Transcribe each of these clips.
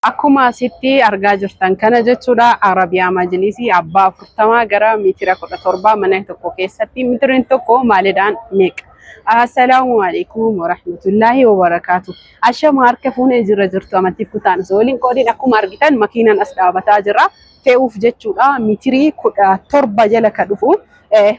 Akkuma asitti argaa jirtan kana jechuudha, Arabiyaa Majlisii abbaa 40 gara miitira 17 mana tokko keessatti miitiriin tokko maalidhaan meeqa? Assalaamu alaikum warahmatullaahi wabarakaatu. Ashama, harka fuunee jira jirtu amantiif kutaan osoo waliin qoodiin. Akkuma argitan makiinaan as dhaabataa jira. Fe'uuf jechuudha, miitirii 17 jala ka dhufu.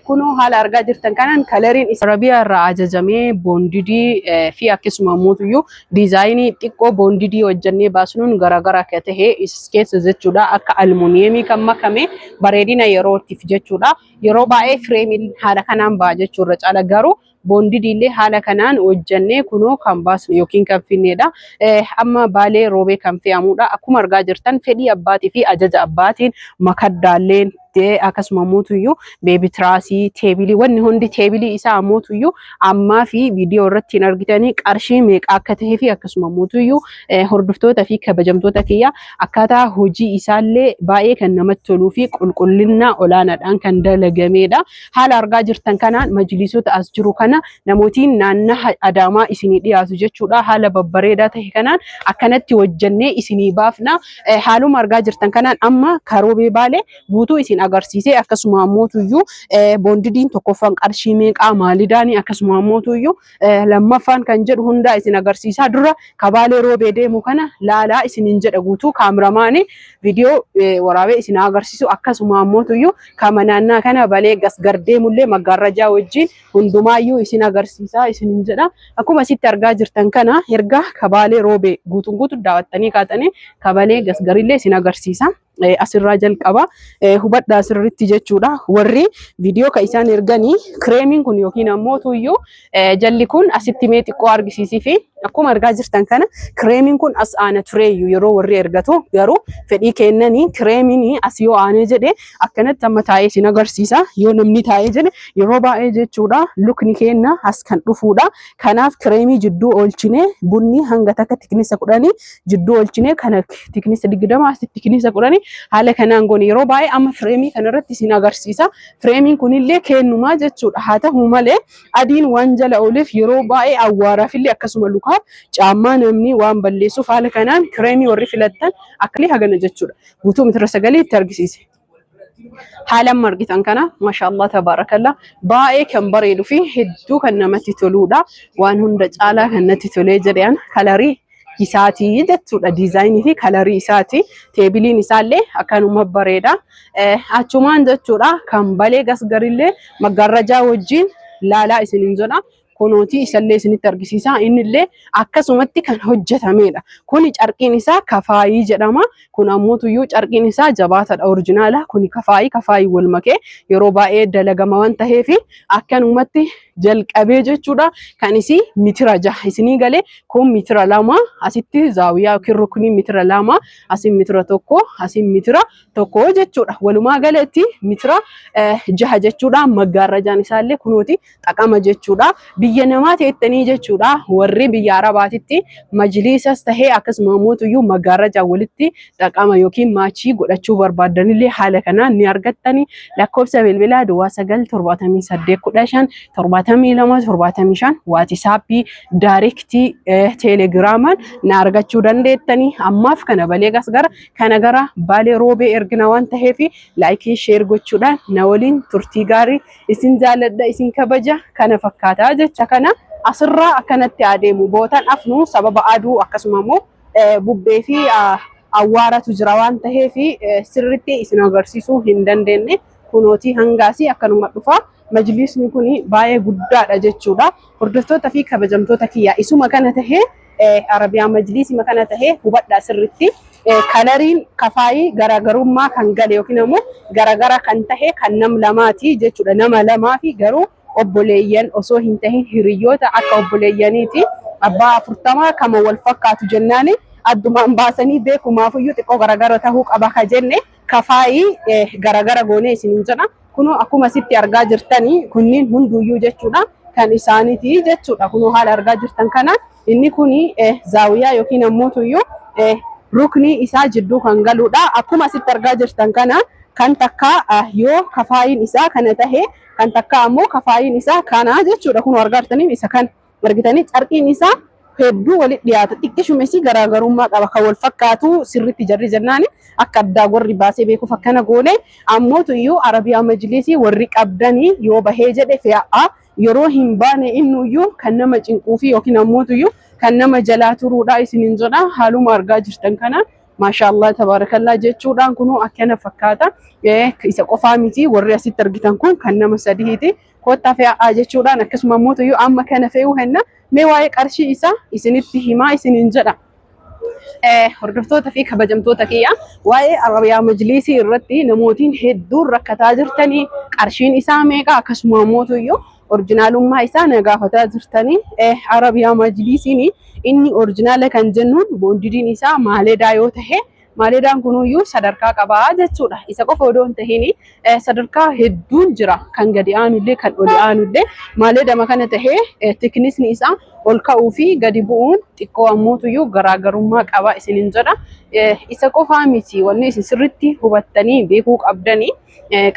Kunoo haala argaa jirtan kanaan coloriin isa Arabiyaa irraa ajajamee bondedii fi akkasuma immoo designii xiqqoo bondedii hojjannee baasnuun garaagara akka ta'e keessa jechuudha. Akka almuuniyeemii kan makame bareedina yerootiif jechuudha. Yeroo baay'ee frameiin haala kanaan ba'a jechuudha caala, garuu bondedii illee haala kanaan hojjannee kunoo kan baasnu yookiin kan finnedha. Amma Baalee Roobee kan fe'amudha. Akkuma argaa jirtan fedhii abbaatii fi ajaja abbaatiin makaddaalleen, akkasuma mootuyyuu baby tiraasii, tableii, wanni hundi, tableii isaa mootuyyuu ammaa fi viidiyoo irratti hin argitanii qarshii meeqa akka ta'ee fi akkasuma mootuyyuu hordoftoota fi kabajamtoota kiyya, akkaataa hojii isaallee baay'ee kan namatti toluu fi qulqullina olaanaadhaan kan dalagamedha. Haala argaa jirtan kanaan majliisota as jiru kana namootiin naannaha Adaamaa isinii dhiyaatu jechuudha. Haala babbareedaa ta'e kanaan akkanatti hojjannee isinii baafna. Haaluma argaa jirtan kanaan amma karoobee Baalee guutuu isin agarsiisee, akkasuma ammootuyyuu bondediin tokkoffaan qarshii meeqaa, maalidaanii, akkasuma ammootuyyuu lammaffaan kan jedhu hundaa isin agarsiisaa. Dura kabaalee Roobee deemu kana laalaa isiniin jedha. Guutuu cameramaanii viidiyoo waraabee isin agarsiisu, akkasuma ammootuyyuu kama naannaa kana balee gasgar deemullee maggaarrajaa wajjin hundumaayyuu isin agarsiisaa isiniin jedha. Akkuma asitti argaa jirtan kana erga kabaalee Roobee guutuun guutuu daawwattanii kaatanii kabalee gasgarillee isin agarsiisa. Asirraa jalqaba hubadhaa sirriitti jechuudha. Warri viidiyoo kan isaan erganii frameiin kun yookiin ammoo tuyyuu jalli kun asitti mee xiqqoo argisiisii fi akkuma argaa jirtan kana frameiin kun as aana tureeyyu yeroo warri ergatu, garuu fedhii kennanii frameiin as yoo aanee jedhe akkanatti amma taa'ee isin agarsiisa. Yoo namni taa'ee jedhe yeroo baay'ee jechuudha lukni kenna as kan dhufuudha. Kanaaf frameii jidduu oolchine, bunni hanga takka thicknessa 10 jidduu oolchine, kana thicknessa 20, asitti thicknessa 10, haala kanaan goone. Yeroo baay'ee amma frameii kanarratti isin agarsiisa. Frameiin kunillee kennumaa jechuudha. Haa ta'u malee adiin waan jala ooleef yeroo baay'ee awwaaraafillee akkasuma lukaaf caammaa namni waan balleessuuf haala kanaan frameii warri filattan akka hagana jechuudha. Guutuu mitira 9 itti argisiise. Haala amma argitan kana, maashaallah tabaarakallaa, baay'ee kan bareeduu fi hedduu kan namatti toludha. Waan hunda caalaa kan natti tolee jedhan colorii isaatii jechuudha. Designii fi colorii isaati. Tableiin isaallee akkanuma bareeda. Achumaan jechuudha kan balee gasgarillee maggaarrajaa wajjin laalaa isiniin jedha. Kunooti isallee isinitti argisiisa. Innillee akkasumatti kan hojjetamedha. Kuni carqiin isaa kafaayii jedhama. Kun ammoo carqiin isaa jabaataadha, originala. Kuni kafaayii kafaayii wal makee yeroo baay'ee dalagama waan ta'eef akkanumatti jalqabee jechuudha. Kan isii mitira 6 isinii galee, kun mitira 2, asitti zaawiyaa yookiin ruknii mitira 2, asiin mitira 1, asiin mitira 1 jechuudha. Walumaa galatti mitira 6 jechuudha. Maggaarrajaan isaallee kunooti xaqama jechuudha. Biyya namaa teettanii jechuudha. Warri biyya Arabaatitti majliisas tahee akkasuma mootuyyuu maggaarrajaan walitti xaqama yookiin matchii godhachuu barbaaddanillee haala kanaan ni argattani. Lakkoofsa bilbilaa 0978157275, WhatsAppii, directii, Telegramaan na argachuu dandeettani. Ammaaf kana balee gara kana gara Baalee Roobee ergina waan ta'eef likeii share gochuudhaan na waliin turtii gaarii. Isin jaalladha, isin kabaja. Kana fakkaataa jecha kana asirraa akkanatti adeemu bootan afnu sababa aduu akkasuma immoo bubbee fi awwaaratu jira waan ta'eef sirritti isin agarsiisuu hin dandeenye. Kunootii hangaasii akkanuma dhufa. Majlisni kun baay'ee guddaadha jechuudha. Hordoftoota fi kabajamtoota kiyyaa, isuma kana tahee, Arabiyaa majlisima kana tahee, hubadhaa sirritti. Coloriin kafaayii garaagarummaa kan gale yookiin immoo garagara kan tahe kan nam lamaati jechuudha. Nama lamaa fi garuu obboleeyyan osoo hin tahin hiriyoota akka obboleeyyaniiti. Abbaa 40 kama wal fakkaatu jennaani addumaan baasanii beekumaafuyyuu xiqqoo garagara tahuu qaba ka jenne kafaayii garagara goonee isiniin jedha. Kunoo akkuma asitti argaa jirtanii kunniin hunduyyuu jechuudha kan isaaniiti jechuudha. Kunoo haala argaa jirtan kana inni kuni zaawiyaa yookiin ammoo tuyyuu ruknii isaa jidduu kan galudha. Akkuma asitti argaa jirtan kana kan takka yoo kafaayiin isaa kana tahe, kan takka ammoo kafaayiin isaa kana jechuudha. Kunoo argaa jirtanii isa kan argitanii carqiin isaa Hedduu walitti dhiyaata. Xiqqishumes garaagarummaa qaba. Kan wal fakkaatu sirriitti jarri jennaani akka addaa warri baasee beekuuf akkana goone. Ammootu iyyuu Arabiyaa Majlisii warri qabdanii yoo bahee jedhe fe'aa, yeroo hin baane innuyyuu kan nama cinquu fi yookiin ammootu iyyuu kan nama jalaa turuudha isiniin jedha. Haaluma argaa jirtan kana, maashaallah tabaarakallaa jechuudhaan, kunuu akkana fakkaata. Isa qofaa miti, warri asitti argitan kun kan nama sadiiti. Kottaa fe'aa jechuudhaan, akkasuma ammootu iyyuu amma kana fe'uu henna. Mee waa'ee qarshii isaa isinitti himaa isiniin jedha. Hordoftoota fi kabajamtoota kiyya, waa'ee Arabiyaa Majlisii irratti namootiin hedduun rakkataa jirtanii, qarshiin isaa meeqa, akkasuma ammootu iyyuu orjinaalummaa isaa na gaafataa jirtanii. Arabiyaa Majlisiin inni orjinaala kan jennuun bondediin isaa maaleedaa yoo tahe, maaleedaan kunuyyuu sadarkaa qabaa jechuudha. Isa qofa odoo hin tahin sadarkaa hedduun jira, kan gadi aanullee kan oli aanullee maaleedama kana tahee thicknessni isaa ol ka'uu fi gadi bu'uun xiqqoo ammootuyyuu garaagarummaa qaba isinin jedha. Isa qofaa miti, wanni isin sirriitti hubattanii beekuu qabdanii,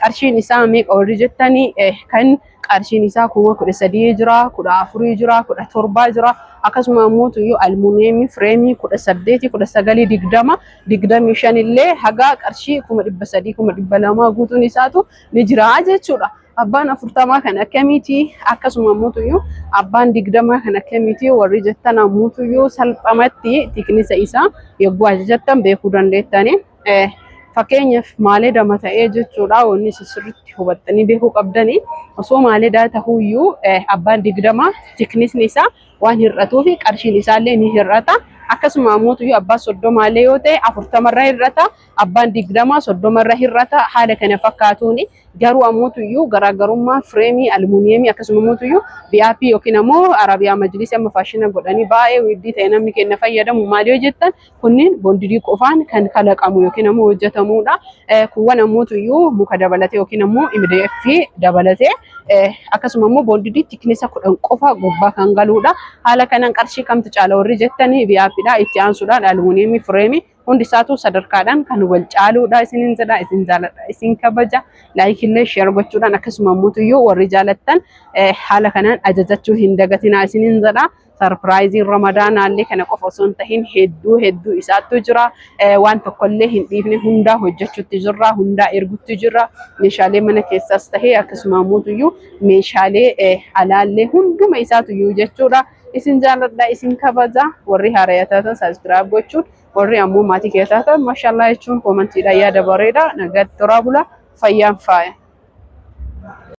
qarshiin isaa meeqa warri jettanii, kan qarshiin isaa 13,000 jira, 14 jira, 17 jira. Akkasuma ammootuyyuu almuuniyeemii fireemii 18, 19, 20, 25 illee haga qarshii 300,000, 200,000 guutuun isaatu ni jira jechuudha. Abbaan 40 kan akkamiiti, akkasuma ammootuyyuu abbaan 20 kan akkamiiti warri jettan ammootuyyuu salphamatti thicknessa isaa yogguu ajajattan beekuu dandeettani. Fakkeenyaaf maaleedama ta'ee jechuudha, wanni isin sirriitti hubattanii beekuu qabdanii, osoo maaleedaa ta'uyyuu abbaan 20 thicknessni isaa waan hir'atuu fi qarshiin isaallee ni hir'ata. Akkasuma ammootuyyuu abbaan 30llee yoo ta'e 40rra hir'ata. Abbaan 20 30rra hir'ata. Haala kana fakkaatuuni garuu ammootuyyuu garaagarummaa fireemii almuuniyeemii, akkasuma ammootuyyuu VIP yookiin ammoo Arabiyaa Majlisii amma faashina godhanii baay'ee widdii ta'e namni keenya fayyadamu maal yoo jettan, kunniin bondedii qofaan kan kalaqamu yookiin ammoo hojjetamudha. Kuuwwan ammootuyyuu muka dabalatee yookiin ammoo MDF dabalatee, akkasuma immoo bondedii thicknessa 10 qofa gubbaa kan galudha. Haala kanaan qarshii kamtu caala warri jettanii, VIPdha. Itti aansuudhaan almuuniyeemii fireemii hundi isaatu sadarkaadhaan kan wal caaluudha isinin jedha. Isin jaaladha, isin kabaja. Likeillee share gochuudhaan, akkasuma ammoo warri jaalattan haala kanaan ajajachuu hin dagatinaa isinin jedha. Surpriseiin Ramadaanaallee kana qofa osoo hin tahin hedduu hedduu isaattu jira. Waan tokkollee hin dhiifne, hundaa hojjechuutti jirra, hundaa ergutti jirra. Meeshaalee mana keessaas tahee akkasuma ammoo meeshaalee alaallee hunduma isaatuyyuu jechuudha. Isin jaaladha, isin kabaja. Warri haaraya taatan subscribe gochuun, warri ammoo maatii kee taatan maashallaa jechuun commentiidhaan yaada bareeda. Nagaatti toraa bula, fayyaan faaya.